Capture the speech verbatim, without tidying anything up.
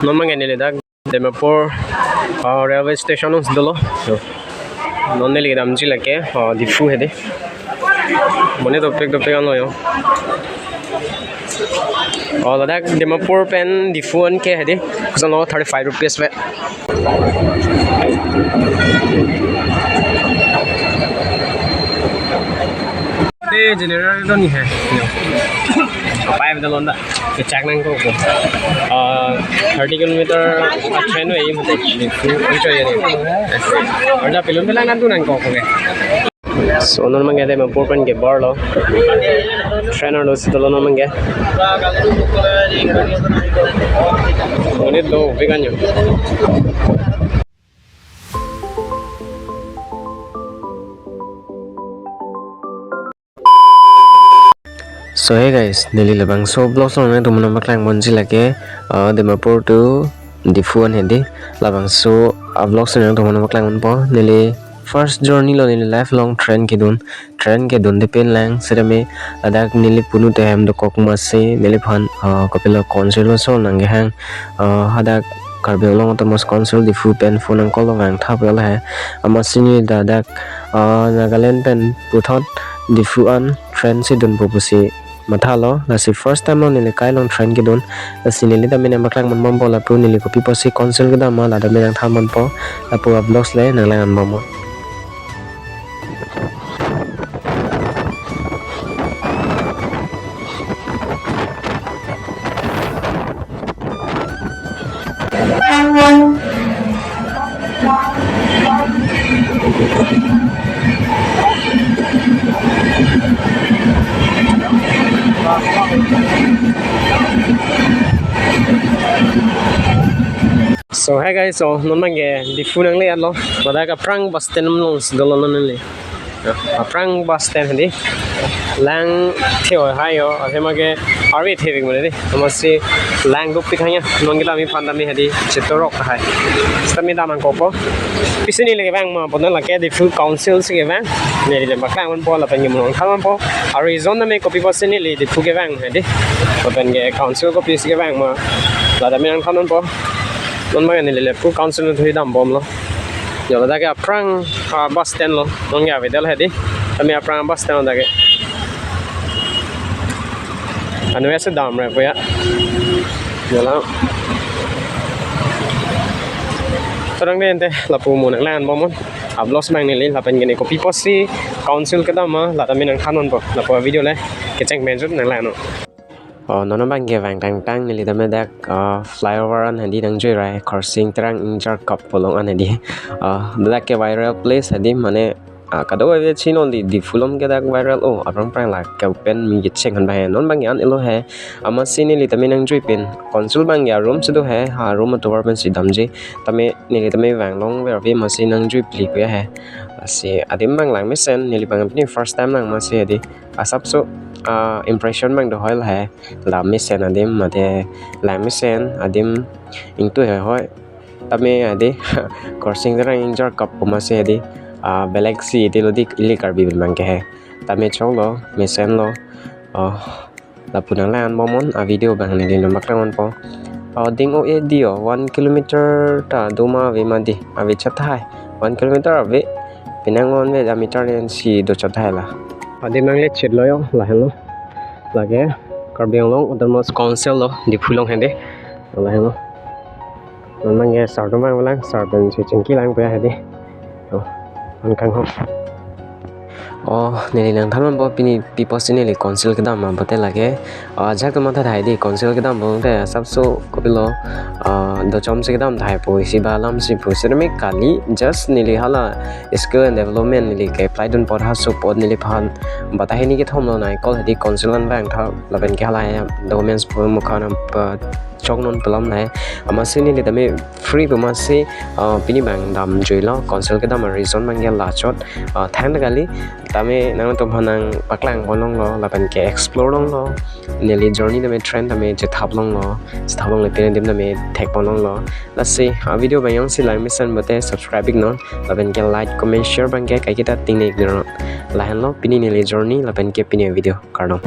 Non abang neli dak Dimapur, ah, railway station along si dolo. So, non neli kedamji lake, ah, Diphu hedi. Monit dopik dopik anlo yo. Oh, ladak Dimapur pen Diphu an ke hedi. Koson lo, thirty-five rupees pe. Te general do ni hai. Apai betul londa. Kechak nangkok. Ah, thirty kilometer a train way mate. Ni ku enjoy ni. Ada pilun pela nantu nangkok ke. So non abang ke Dimapur pen ke bar lo. Train lo si dolo non abang ke. Monit dopik an yo. So hey guys, neli labangso vlogs along nangtum aphan paklang ponji lake, uh, Dimapur to Diphu an hedi. Labangso a vlogs nangtum aphan paklang ponpo. Neli first journey lo, neli lifelong train kedun, train kedunde pen lang sitame ladak neli punu tehem dokok amatsi neliphan, uh, kopilo council aso nangkehang, uh, hadak Karbi Anglong Autonomous Council Diphu pen phone nangcall lo vangtha pela he. Amatsi neli ladak, ah, Nagaland pen puthot Diphu an train si dunpo pusi mathalo. Lasi first time lo neli kai along train kedun. Lasi neli tame nangpaklang ponbompo lapu neli kopi apotsi council kedam ma la tame nangthan ponpo. Lapu a vlogs le nanglang ponbompo. So hi guys, so non abang ke Diphu nangle-etlo. Ladak aphrang bus stand along si dolo non neli. Aphrang bus stand hedi. Lang thio hai yo, athema ke arve thevik mane di. Amatsi lang dopik hanya. Non ke la mephan tame hedi chetorok hai. Sitame dam nangkokpo. Pisi neli kevang ma pona lake Diphu council si kevang. Neli le paklang ponpo lapen ke mo nangthan ponpo. Aru reason tame kopi apotsi neli Diphu kevang hedi. Lapen ke council kopisi kevang ma la tame nangthan ponpo. Non abang neli le pu council nangthui dambomlo. Yo, ladak ke aphrang, ah, bus stand lo. Non ke avedal hedi. Tame aphrang bus stand ladak ke. Anu ya sedam re puya. Yo la. Torang de ente lapu mo nanglang ponbomnon. A vlogs abang neli lapen ke ne kopi apotsi council kedam ma la tame nangthan ponpo. Lapu video le kecheng pen jut nanglang non. Oh, non abang ke vang tangtang neli tame dak, ah, flyover an hedi nangjui rai, Khorsing Terang Ingjarkap pu along an hedi. Ah, dak ke viral place hedi mane, ah, kadokave chinon di, Diphu along ke dak viral o, aphrang aphrang la ke pen mi kecheng han ba he, non abang ke an-elo he, amatsi neli tame nangjui pen, council abang ke a room si do he, ha room atovar pensi damji, tame neli tame vang longver ave amatsi nangjui phli puya he. Lasi adim abang lang mesen, neli abang pini first time lang amatsi hedi. Asapso, ah, impression abang do hoi la he. La mesen adim mate lang mesen adim ingtui hoi hoi. Tame hedi Khorsing Terang Ingjarkap pu amatsi hedi, ah, belek si hedi lo di ili Karbi pen abang ke he. Tame choklo, mesenlo. Oh, lapu nanglang ponbomnon a video abang neli nangpaklang ponpo. Oh, ding o e di o, one kilometer ta do ma ave ma di, ave chat hai. One kilometer ave, penang one ave, a meter len si do chat hai la. Adim nangle chetlo yo, lahenlo. Lake Karbi Anglong Autonomous Council lo, Diphu along hedi. Lahenlo. Non abang ke sir atum abang lang, sir pensi chingki lang puya hedi. Oh, an kang ho. Oh, neli nangthan ponpo pini pi apotsi neli council kedam ma pulote lake. Ah, ajahak atum matha tahai di council kedam pulote asapso kopilo, ah, dochom si kedam tahai po isi ba alam si pu. Sitame kali just neli hala skill and development neli ke-apply dun apot ha support neliphan. Bata hini kethom lo nai call hedi council an vangtha lapen ke hala ya documents pu mukha nangpachok non pu alam nai. Amatsi neli tame free pu amatsi, ah, pini abang damjuilo, council kedam a reason abang ke la chot, ah, thangta kali, tame nangtum aphan nangpaklang ponlonglo, lapen ke-explore longlo, neli journey tame train tame chethap longlo, chethap longle pini adim tame thek ponlonglo. Lasi, ah, video abang jongsi lang mesen pulote subscribe iknon, lapen ke like, comment, share abang ke kaiketa tingne iknon. Lahenlo, pini neli journey, lapen ke pini video, kardom.